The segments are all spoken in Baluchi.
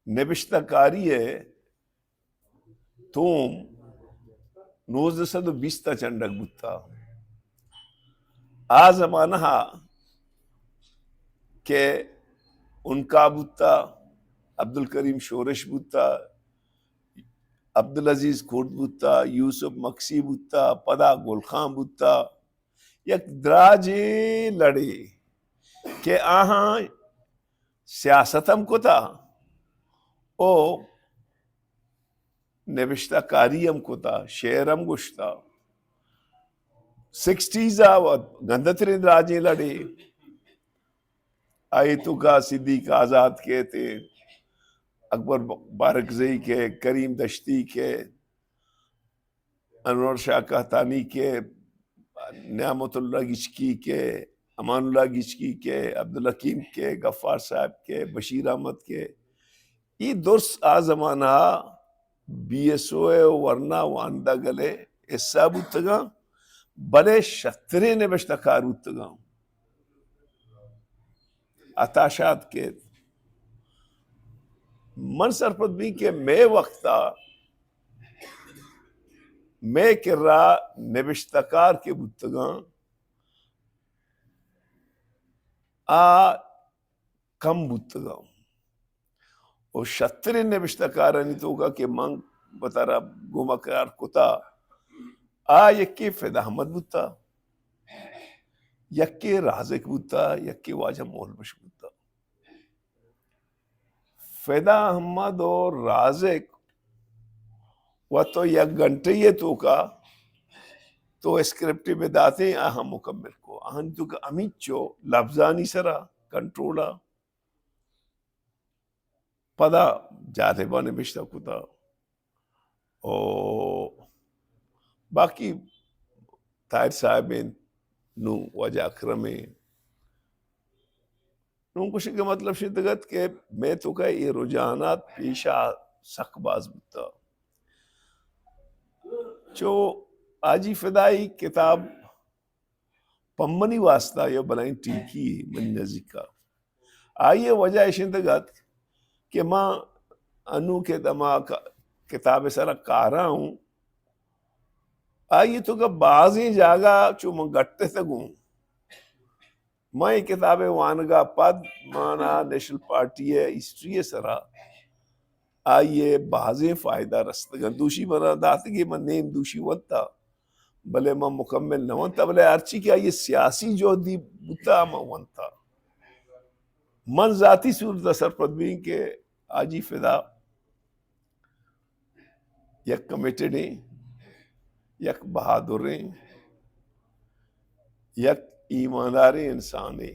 نبشتہ کاری ءِ توم نوزدہ سد و بیست ءَ چنڈگ بوتا۔ آ زمانہ ءَ کہ عنقا بوتا، عبدالکریم شورش بوتا، عبدالعزیز کرد بوتا، یوسف مکسی بوتا، پدا گل خان بوتا، یک دراجیں لڑے کہ آہاں سیاست ہم کتا او نبشتہ کاری ہم کتا، شعر ہم گوشتا۔ سکسٹیز ءَ و گندتریں دراجیں لڑے، آئی توکا صدیق آزاد کئیت، اکبر بارکزئی کئیت، کریم دشتی کئیت، انور شاہ قحطانی کئیت، نعمت اللہ گچکی کئیت، امان اللہ گچکی کئیت، عبدالحکیم کئیت، غفار صاحب کئیت، بشیر احمد کئیت۔ اے درس آ زمانہ ءَ بی ایس او ءِ ورنا وانندہ گل ءِ حصہ بوتگاں، بلے شتریں نبشتہ کار بوتگاں۔ عطا شاد کئیت۔ من سرپد بیں کہ مئے وقت ءَ مئے کرا نبشتہ کار کہ بوتگاں، آ کم بوتگاں۔ و شتریں نبشتہ کارانی توکا کہ من بہ ترا گوما قرار کتا، آ یکے فدا احمد بوتا، یکے رازق بوتا، یکے واجہ مول بخش بوتا۔ فدا احمد و رازق و تو یک گھنٹے ءِ توکا تو اسکرپٹ بہ داتیں، آ ہم مکمل کو۔ آہانی توکا ہمینچو لبزانی سرا کنٹرول ءَ۔ پدا جالب ءَ نبشتہ کتا۔ او باقی طاہر صاحب انت، نوں واجہ اکرم انت۔ نوں گوشگ ءِ مطلب شتگ ات کہ مئے توکا اے رجحانات پیشا سک باز بوتا۔ چو حاجی فدائی کتاب پہ منی واسطہ یک بلاہیں ٹیکی یے منی نزیکا۔ آئی ءِ وجہ اش انت کہ ما انوں کہ دما ک-، کتاب ءِ سرا کارا اوں، آئی ءِ توکا بازیں جاگہ چو من گٹتگ اوں۔ من اے کتاب ءِ وانگ ءَ پد مانا نیشنل پارٹی ءِ ہسٹری ءِ سرا آئی ءِ بازیں فائدہ رستگ انت۔ دوشی منا داتگی، من نیم دوشی ونتا، بلے من مکمل نہ ونتا، بلے ہرچی کہ آئی ءِ سیاسی جہدی بوتا، من ونتا۔ من ذاتی صورت ءَ سرپد بیں کہ حاجی فدا یک کمیٹڈیں، یک بہادریں، یک ایمانداریں انسانے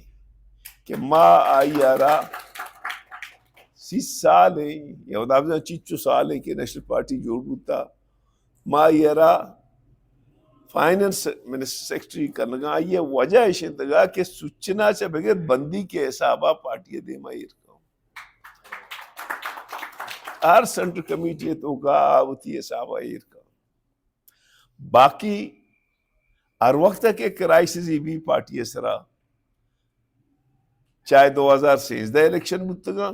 کہ ما آئی ءَ را سی سال ایں یا خدا بزاں چیچو سال ایں کہ نیشنل پارٹی جوڑ بوتا، ما آئی ءَ را فائنانس منسٹر، سیکرٹری کنگا۔ آئی ءِ وجہ اش انتگا کہ سوچنا چہ بغیر بندی کے حسابا پارٹی ءِ دیما ایر کن۔ ہر سینٹرل کمیٹی ءِ توکا آ وتی حساب ءَ ایر کن۔ باقی ہر وقت کہ کرائسس بی پارٹی ءِ سرا، چاہے دو ہزار سیزدہ الیکشن بوتگاں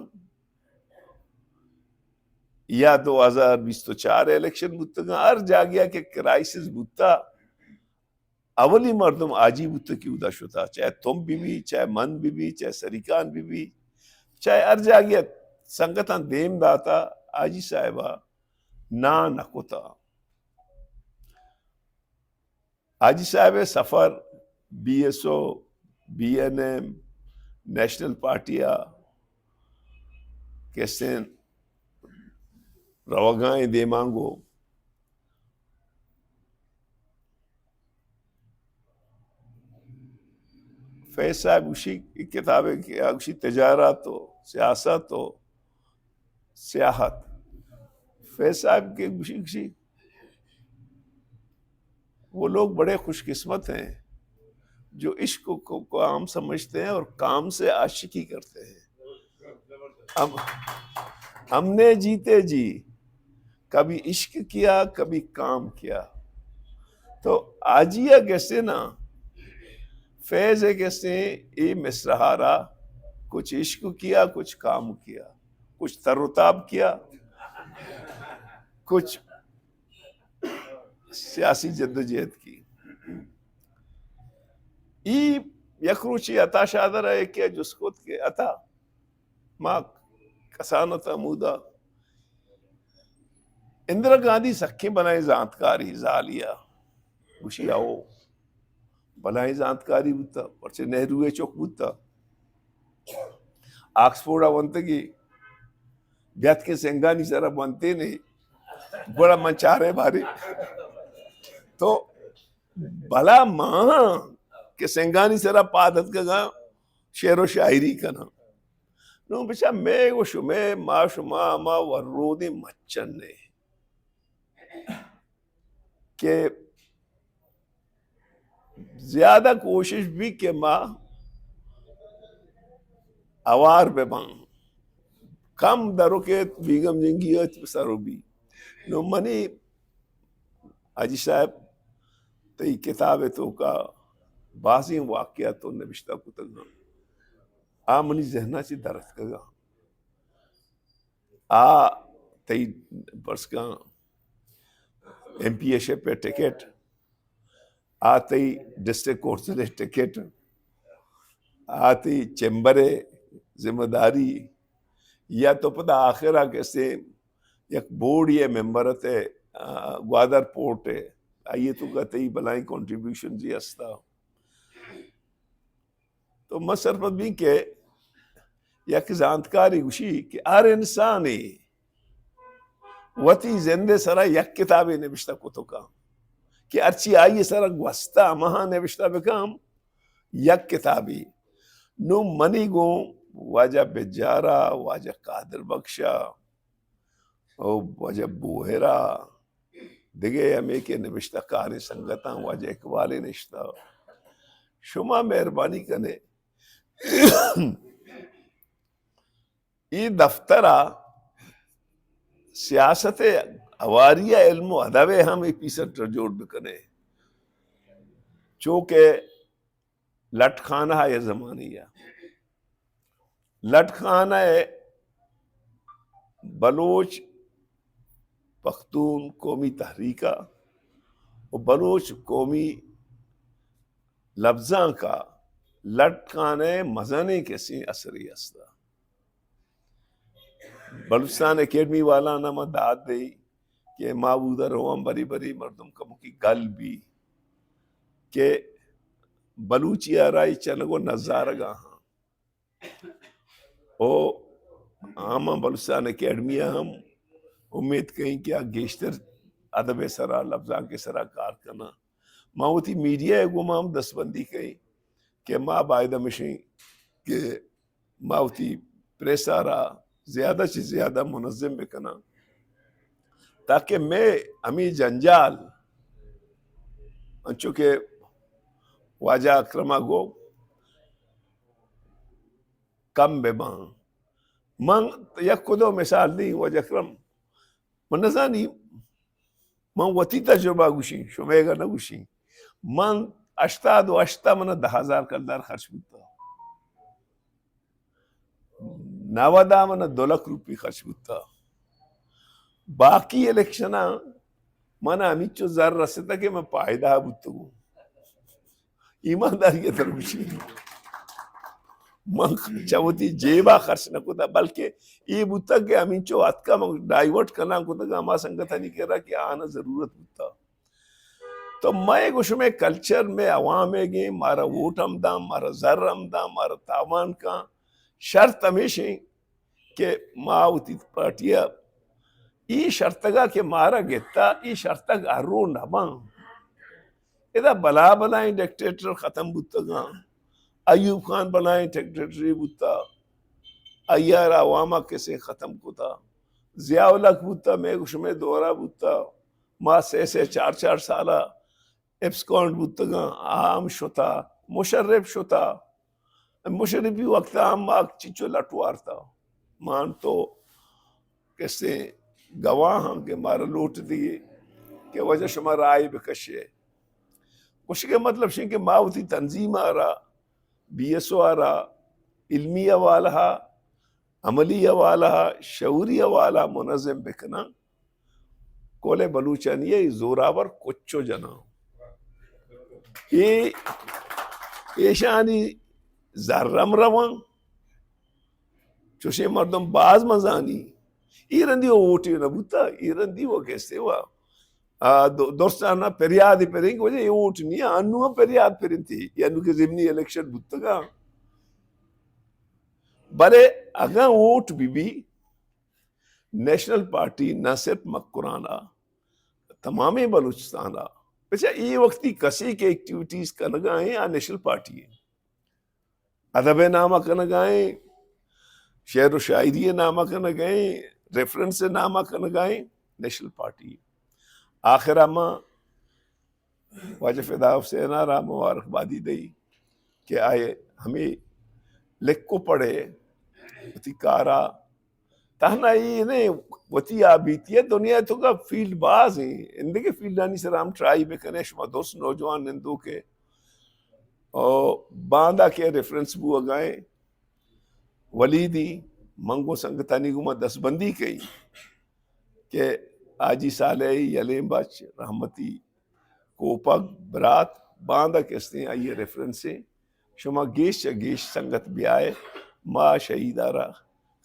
یا دو ہزار بیست و چار الیکشن بوتگاں، ہر جاگہ کہ کرائسس بوتا، اولی مردم حاجی بوتہ کہ اودا شتا، چاہے تمپ بہ بی، چاہے من بہ بی، چاہے سریکان بہ بی، چاہے ہر جاگہ سنگتاں دیم داتا، حاجی صاحبا نا نہ کتا۔ حاجی صاحب ءِ سفر B S O, B N M, National Party ءَ کسیں روگائیں دیمانگو۔ فیض صاحب گوشی، اے کتابے کہ آ گوشی تجارت و سیاست و سیاحت۔ فیض صاحب کہ گوشی، گوشی، وہ لوگ بڑے خوش قسمت ہیں جو عشق کو کام سمجھتے ہیں اور کام سے عاشقی کرتے ہیں۔ ہم، ہم نے جیتے جی کبھی عشق کیا، کبھی کام کیا۔ تو حاجی ءَ گشتے نا، فیض ءَ گشتے، اے مصرعہ را کچھ عشق کیا، کچھ کام کیا۔ کچھ تر و تاب کیا، کچھ سیاسی جدوجہد کی۔ ای یک روچے عطا شاد ءَ را یکے ءَ جست کت کہ عطا، ما کسان اتاں ہمودا، اندرا گاندھی سکیں بلائیں زانتکاری زالی ءَ۔ گوشی، او بلائیں زانتکاری بوتا، پرچہ نہرو ءِ چک بوتا، آکسفورڈ ءَ ونتگی، بیاتکیں سنگانی سرا بنتینے، گڑا من چاریں بارے۔ تو بلا ما کہ سنگانی سرا پاد اتکگاں، شعر و شاعری کناں۔ نوں بچا مئے و شمئے، ما شما ہما ورودیں مچن ایں کہ زیادہ کوشش بی کہ ما ہوار بہ باں، کم درکیت، بیگم جنگی ات سر بی۔ نوں منی حاجی صاحب، تئی کتاب ءِ توکا بازیں واقعہ تو نبشتہ کتگ اَنت۔ آ منی ذہن ءَ چہ در اتکگ اَنت۔ آ تئی پرس کن ایم پی اے شپ ءِ ٹکٹ، آ تئی ڈسٹرکٹ کونسل ءِ ٹکٹ، آ تئی چیمبر ءِ ذمہ داری، یا تو پدا آخر ءَ کسے یک بورڈ ءِ ممبر ات ئے، آ، گوادر پورٹ ءِ، آئی ءِ توکا تئی بلائیں کنٹریبیوشنز ہستا۔ تو من سرپد بیں کہ یک زانتکارے گوشی کہ ہر انسانے وتی زند ءِ سرا یک کتابے نبشتہ کت کن کہ ہرچی آئی ءِ سرا گوستہ ہماہاں نبشتہ بکن، یک کتابے۔ نوں منی گوں واجہ بجار ءَ، واجہ قادر بخش ءَ، او واجہ بوہر ءَ، دگہ ہمے کہ نبشتہ کاریں سنگتاں، واجہ اقبال ءَ نشتہ۔ شما مہربانی کنے، اے دفتر ءَ سیاست ءِ ہواری ءَ علم و ادب ءِ ہم اے پیسنٹر جوڑ بکنے۔ چونکہ لٹ خانہ ءِ زمانے ءَ، لٹ خانہ ءَ بلوچ پختون قومی تحریک ءَ و بلوچ قومی لبزانک ءَ لٹ خانہ ءِ مزنیں کسیں اثرے است۔ بلوچستان اکیڈمی والاں ما داد دئی کہ ما اودا رواں، بری بری مردم کمکی گل بی کہ بلوچی ءَ را اے چنگ و نزارگا ہاں۔ او ہم بلوچستان اکیڈمی ءَ ہم امیت کئیں کہ آ گیشتر ادب ءِ سرا، لبزانک ءِ سرا کار کناں۔ ما وتی میڈیا ءَ گوما ہم دستبندی کئیں کہ ما باید ہمیشیں کہ ما وتی پریس ءَ را زیادہ چہ زیادہ منظم بکناں، تاکہ مئے ہمے جنجال، انچو کہ واجہ اکرم ءَ گو، کم بہ باں۔ من یک کدو مثال دیں، واجہ اکرم، من نزانی، من وتی تجربہ گوشیں، شمئیگا نہ گوشیں۔ من ہشتاد و ہشت ءَ من دہ ہزار کلدار خرچ بوتا۔ نود ءَ من دو لکھ روپی خرچ بوتا۔ باقی الیکشن ءَ من ہمینچو زر رستا کہ من پائدہ بوتگوں۔ ایمانداری ءَ ترا گوشی، من چہ وتی جیب ءَ خرچ نہ کتا، بلکہ اے بوتگ کہ ہمینچو اتکا من ڈائیورٹ کناں کتگ ہما سنگتانی کرا کہ آہاں ضرورت بوتا۔ تو مئے گوشمئے کلچر، مئے عوام ءَ گیں، مارا ووٹ ہم داں، مارا زر ہم داں، مارا تاوان کاں، شرط ہمیش ایں کہ ما وتی پارٹی ءَ اے شرتگا کہ مارا گتا، اے شرتگ ہر رو نہ باں۔ ادا بلا بلائیں ڈکٹیٹر ختم بوتگاں۔ ایوب خان بلائیں ڈکٹیٹرے بوتا، آئی ءَ را عوام ءَ کسے ختم کتا۔ ضیاء الحق بوتا، مئے گوشمئے دورا بوتا، ما سے سے چار چار سالا ایبسکونڈ بوتگاں، آ ہم شتا، مشرف شتا۔ مشرفی وقتا ہم ما چنچو لٹ وارتا۔ مان تو کسے گواہ ہاں کہ مارا لوٹ دیے کہ واجہ شما رائے بکشے۔ گوشگ ءِ مطلب شیں کہ ما وتی تنظیم ءَ را، بی ایس او ءَ را، علمی حوالہ ءَ عملی حوالہ، شعوری حوالہ منظم بکناں، کل بلوچانی ء زوراور کچو جناں۔ اے ایشانی زرم رواں، چوشیں مردم باز مزانی۔ اے رندی و ووٹے نہ بوتا، اے رندی و کسے و، آ، دو-، درستانا پریاد پریں کہ وجہ اے ووٹ نہیں، انو ہم پریاد پرنتی، یا انو کہ ضمنی الیکشن بوتگا۔ بلے اگاں ووٹ بی بی، نیشنل پارٹی نہ صرف مکران ء، تمامیں بلوچستان ء، بچا اے وقتی کسے کہ ایکٹیویٹیز کنگا ہیں، آ نیشنل پارٹی ہیں۔ ادب ء نام ء کنگا ہیں، شعر و شاعری ء نام ء کنگا ہیں، ریفرنس ء نام ء کنگا ہیں، نیشنل پارٹی۔ آخر ء ما واجہ فدا حسین ء را مبارکبادی دئی کہ آئے ہمیں لکھ و پڑھے وتی کارا تہنا اے نہ وتی آ بیتی ء، دنیا ء توکا فیلڈ باز ہیں، اندگہ فیلڈانی سرا ہم ٹرائی بکنے۔ شما دوست نوجوان نندوکے او باندا کہ ریفرنس بوگا ہیں، ولیدی، من گوں سنگتانی گوما دستبندی کئی کہ حاجی صالح یلیں بچ، رحمتی کوپگ برات، باندا کہ استیں آئی ریفرنس ہیں۔ شما گیش چہ گیش سنگت بیائے، ما شہید ء را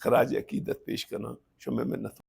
خراج عقیدت پیش کناں۔ شمئے منت۔